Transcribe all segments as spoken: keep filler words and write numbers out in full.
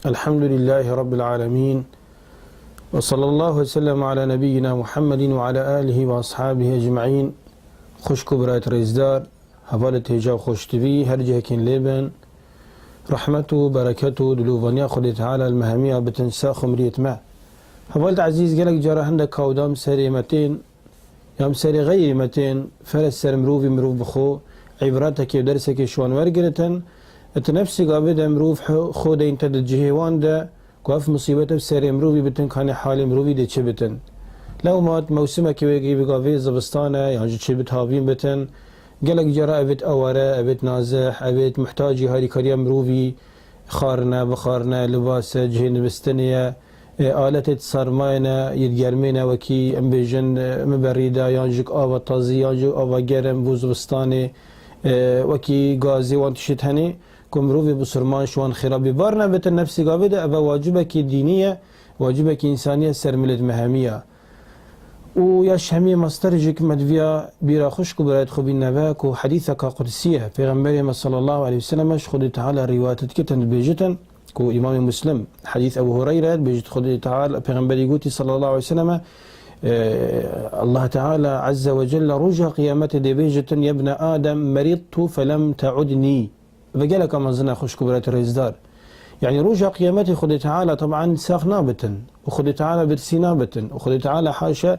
Elhamdülillâhi Rabbil âlemîn. Ve sallallahu ve sellem ala nebiyyina Muhammedin ve ala âlihi ve ashabihi ecmaîn. Xwişk û birayet rêzdar, hevalê têja xweştivî, her cihekên lê bin. Rehmet û bereket û dilovaniya Xwedê Teala li me hemiya bitin, sax û miriyet me. Hevalê ezîz, gelek cara hindek kawdam serê me tên, ya em serê xeyrî me tên, ferez ser mirovî mirov bi xwe îbretekê û dersekê ji wan wergiritin. Di nefsê gavê de mirov xwe deyn te di cihê wan de ku ev musîbet ev serê mirovî bitin, kanê halê mirovî dê çi bitin. Lewma di mewsimekê wekî bi gavê zivistan e, yan jî çê bi havîn bitin, gelek cara evêt aware, evêt nazih, evêt muhtacî harîkariya mirovî, xarine, bixarine, libas e, cihê nivîstinê ye, e, aletê sermayê ne, yê germê ne, wekî em bêjin, e, miberî de, yan jî ava tazî, yan jî ava germ, bo zivistanê, e, wekî gazê, wan tişt hene, ku mirovê bisurman ji wan xêra bî. Bar nebitin nefsî gavê de, eve wacibekî dînî ye, wacibekî însanî ye, ser milêt me hemî ye. Û ya ji hemî master jî ku me diviya bîra xwişk û birayet xwe bînine ve ku hedîseka qudsî ye. Pêxemberê me sallallahu aleyhi ve sellem ji Xwedê Teala rîwayet dikitin, dibêjitin ku Îmamê Muslim, hedîs Ebu Hureyre, dibêjit Xwedê Teala, Pêxemberî gotî sallallahu aleyhi ve sellem, e, Allah Teala azze ve celle roja qiyametê dê bêjitin: "Yebne Adem, meridtu felem teudnî." Ve geleka mezin e, xwişk û birayet rêzdar. Yanî roja qiyametê Xwedê Teala teban sax nabitin. Û Xwedê Teala birsî nabitin. Û Xwedê Teala haşa,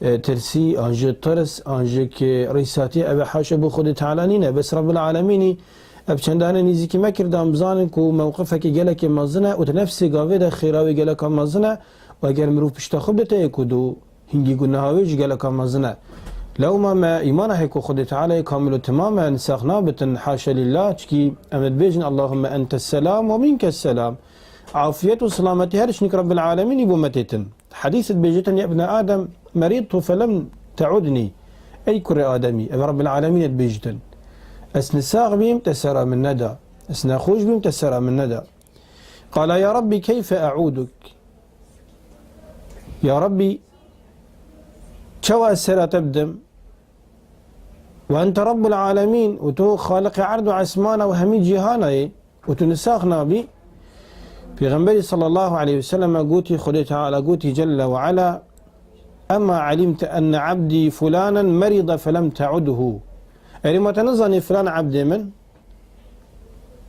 e, tirsî, an jî tirs, an jî ki rîsatî, eve haşa bo Xwedê Teala nîne. Bes Rabbil Alemînî ev çendane nîzîkî me kir, da em bizanin ku mewqifekî gelekê mezin e û di nefsê gavê de xêra wê geleka mezin e. Û eger mirov pişta xwe bidite yek û du, hingî guneha wê jî geleka mezin e. Lewma me îmana heye ku Xwedê Teala yê kamil û temam e, em sax nabitin, haşa lillah, çikî em dibêjin: "Allahümme entes selam ve minkes selam." Afiyet û selametî her şinik Rabbil Alemînî bo me têtin. Hedîs dibêjitin: "Ya ibne Adem, meridtu felem teudnî." Ey kurê Ademî, ev Rabbil Alemîn dibêjitin. Ez ne sax bîm, te sera min neda. Ez nexweş bîm, te sera min neda. Qala: "Ya Rabbi, keyfe e'uduk?" Ya Rabbî, çawa ez sera te bidim? Ve ente Rabbul Alemîn, û tu Xaliqê erd û esmana û hemî cîhana yê, û tu nisax nabî. Pêxemberî sallallahu aleyhi ve sellem gotî, Xwedê Teala gotî celle ve ala: "Ema alimte enne abdî fulanen merida felem teudhu?" Erê ma te nizanî filan ebdê min?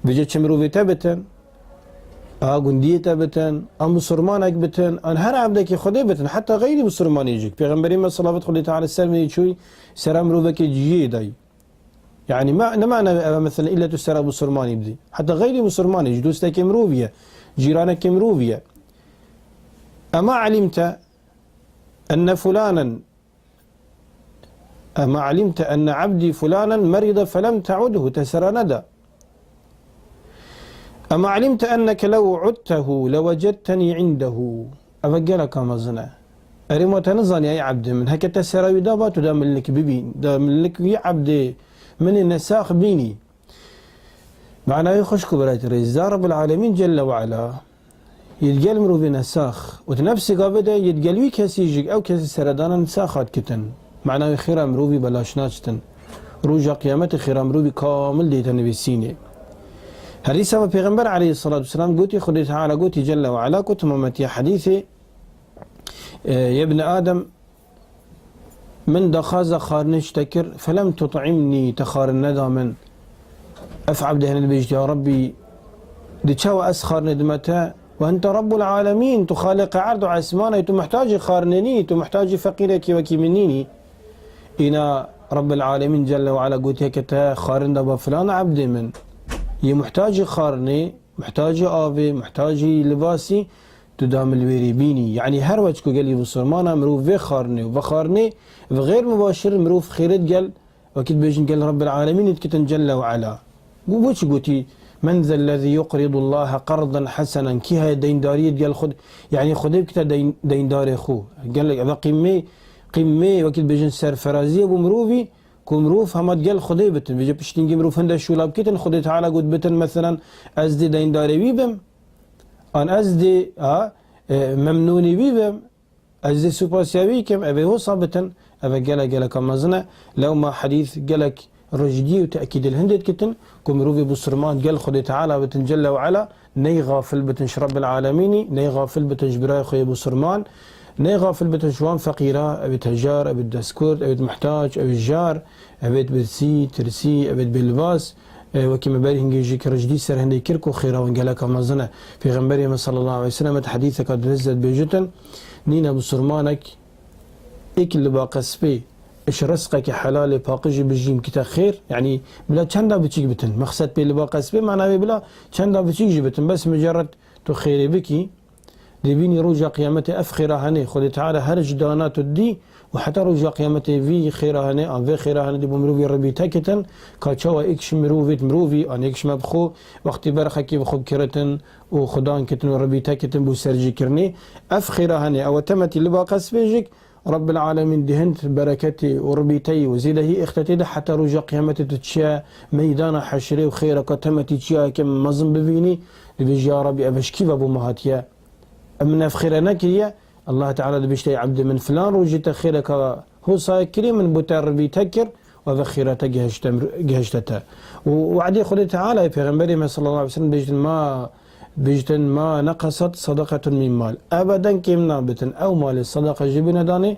Vêce çi mirovê te bitin, a gundiyê te bitin, a musurmanek bitin, an her evdekî Xwedê bitin, heta xeyrî musurmanî jî. Pêxemberê me, selavat Xwedê Teala ser wî çûy, sera mirovekê ciyê dayî. Yanî me, ne mane eve mesela îlle tu sera musurmanî bidî. Heta xeyrî musurmanî jî, dostekê mirovî ye, cîranekê mirovî ye. Ema alimte enne fulanen Ema alimte enne abdî fulanen merida felem teudhu, te sera neda. Ema alimte enneke lew udtehu lewecedtenî indehu. Eve geleka mezin e. Erê ma te nizanî ey ebdê min. Heke te sera wî daba, tu da min lik bibî. Da min lik wî ebdê min ê nesax bînî. Manayê xwişk û birayetî rêzdar, Rabbil Alemîn Celle ve Ala yê digel mirovê nesax û di nefsê gavê de yê digel wî kesî jî, ew kesî seredana nesaxa dikitin. Manayê xêra mirovî belaş naçitin. Roja qiyametê xêra mirovî kamil dête nivîsînê. Her dîsa ve Pêxember aleyhisselatu vesselam gotî, Xwedê Teala gotî Celle ve Ala ku temametiya hedîsê, e, yê bni Adem, min daxwaza xwarinê ji te kir, felem tut'imnî, te xwarin neda min. Ev ebdê hene dibêjit, ya Rabbî, di çawa ez xwarinê dime te? Ve ente Rabbul Alemîn, tu Xaliqê erd û esman î, tu muhtacî xwarinê nînî, tu muhtacî feqîrekî wekî min nînî. Îna Rabbil Alemîn Celle ve Ala gotiye ke te xwarin daba filan ebdê min. Yê muhtacî xwarinê, muhtacî avê, muhtacî libasî, tu da min li wêrê bînî. Yanî her weç ku gelî misilmana mirov vê xwarinê û vexwarinê, bi xêr mubaşir mirov xêrê digel, wekî dibêjin gel Rabbil Alemînê dikitin Celle ve Ala. Gu-, bo çi gotî, "Men zellezî yuqridullaha qardan hesenen?" Kî heye deyndariyê digel Xwed-, yanî Xwedê bikite deyn-, deyndarê xwe? Gelek eve qîmê, qîmê, wekî dibêjin serferaziyê bo mirovî, ku mirov hema digel Xwedê bitin. Vêce piştî hingî mirov hinde şûla bikitin, Xwedê Teala got bitin, meselen, ez dê deyndarê wî bim, an ez dê, ha, e, memnûnê wî bim, ez dê supasiya wî kim, ev ê wisa bitin, ev ê gelek, geleka mezin e. Lewma hedîs gelek rijdî û tekîdê li hindê dikitin ku mirovê bisurman gel Xwedê Teala bitin Celle ve Ala, ney xafil bitin ji Rabbil Alemînî, ney xafil bitin ji birayê xwe yê bisurman, ney xafil bitin ji wan feqîra, evêt hejar, evêt destkurd, evêt muhtac, evêt jar, evêt birsî, tirsî, evêt bêlibas. E, wekî me berî hingê jî ki rijdî ser hindê kir ku xêra wan geleka mezin e. Pêxemberê me sallallahu aleyhi ve sellem di hedîseka dirêj de dibêjitin, nîne bisurmanek êk li ba qespê ji rizqekî helalê paqijî bijîm kite xêr, yanî bila çenda biçîk bitin. Mexsed pê li ba qespê, mana wê bila çenda biçîk jî bitin. Bes mucerred tu xêrê bikî, dê bînî roja qiyametê ev xêra hene. Xwedê Teala her ji dana tu dî û heta roja qiyametê vî xêra hene, an vê xêra hene dê bo mirovî ribî tekitin, ka çawa êk ji mirovêt mirovî, an êk ji me bi xwe, wextî berxekî bi xwe bikiritin û xudan kitin û ribî tekitin bo serjîkirinê. Ev xêra hene, ew temetî li ba qespê jik, Rabbil Alemîn di hind bereketê û ribîteyî û zêdehî êxtetê de heta roja qiyametê tu çiye meydana heşirê û xêreka temetî çiyayeke mezin bibînî, dibêjî, ya Rabî, ev ji kî ve bo me hatiye? Em min ev xêre nekiriye? Allah Teala dibêjte, ey ebdê min, filan rojê te xêreka hosayek kirî, min bo te ribîte kir û ev xêra te gihişte mir-, gihişte te. Û we'dê Xwedê Teala, Pêxemberê me sallallahu aleyhi ve sellem dibêjin, ma Bêjtin, "Ma neqesat sadaqetun min mal." Ebeden kêm nabitin. Ew malê sadaqa ji bîne danê,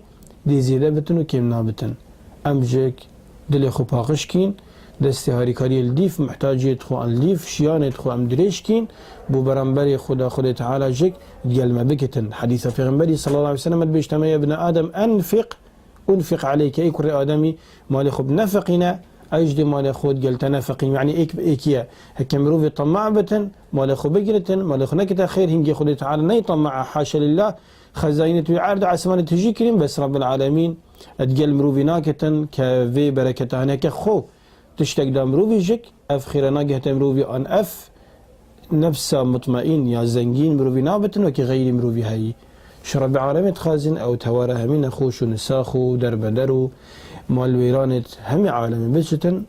dê zêde bitin û kêm nabitin. Em jik dilê xwe paqij kîn, destê harîkariyê li dîf, muhtaciyêt xwe em li dîf, şiyanêt xwe em dirêj kîn, bo beramberê Xuda, Xwedê Teala jik digel me bikitin. Hedîsa Pêxemberî sallallahu aleyhi ve sellem dibêjte, "Me ya bne Adem enfiq." Unfiq aleyke, ey kurê Ademî, malê xwe binefeqîne, ez jî dê malê xwe digel te nefeqîm. Yanî êk bi êkî ye. Heke mirovê temaî bitin, malê xwe bigiritin, malê xwe nekite xêr, hingê Xwedê Teala ney temaî, haşa lillah, xezayînê tu yê erd û esmanê tijî kirîn, bes Rabbil Alemîn digel mirovî naketin ke vê bereketa hene. Heke xwe tiştek da mirovî jik, ev xêre nagihete mirovî an ev nefsa mutmaîn ya zengîn mirovî nabitin wekî xeyrî mirovî heyî. Ji Rebbê Alemê dixwazin ew tewera hemî nexweş û nisax û derbeder û malwêranê hemî alemê biçitin,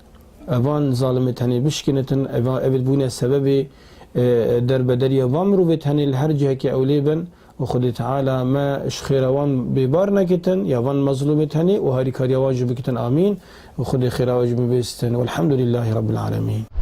evan zalimê tenê bişkinitin, eva evêt bûne sebebê, e, derbederiya van mirovê tenê li her cihekê ew lê bin. Û Xwedê Teala me ji xêra wan bêbar nekitin, ya van mezlûmê tenê û harîkariya wan jî bikitin. Amîn. Û Xwedê xêra wan jî bibêstin. Welhamdulillahî Rabbil Alemîn.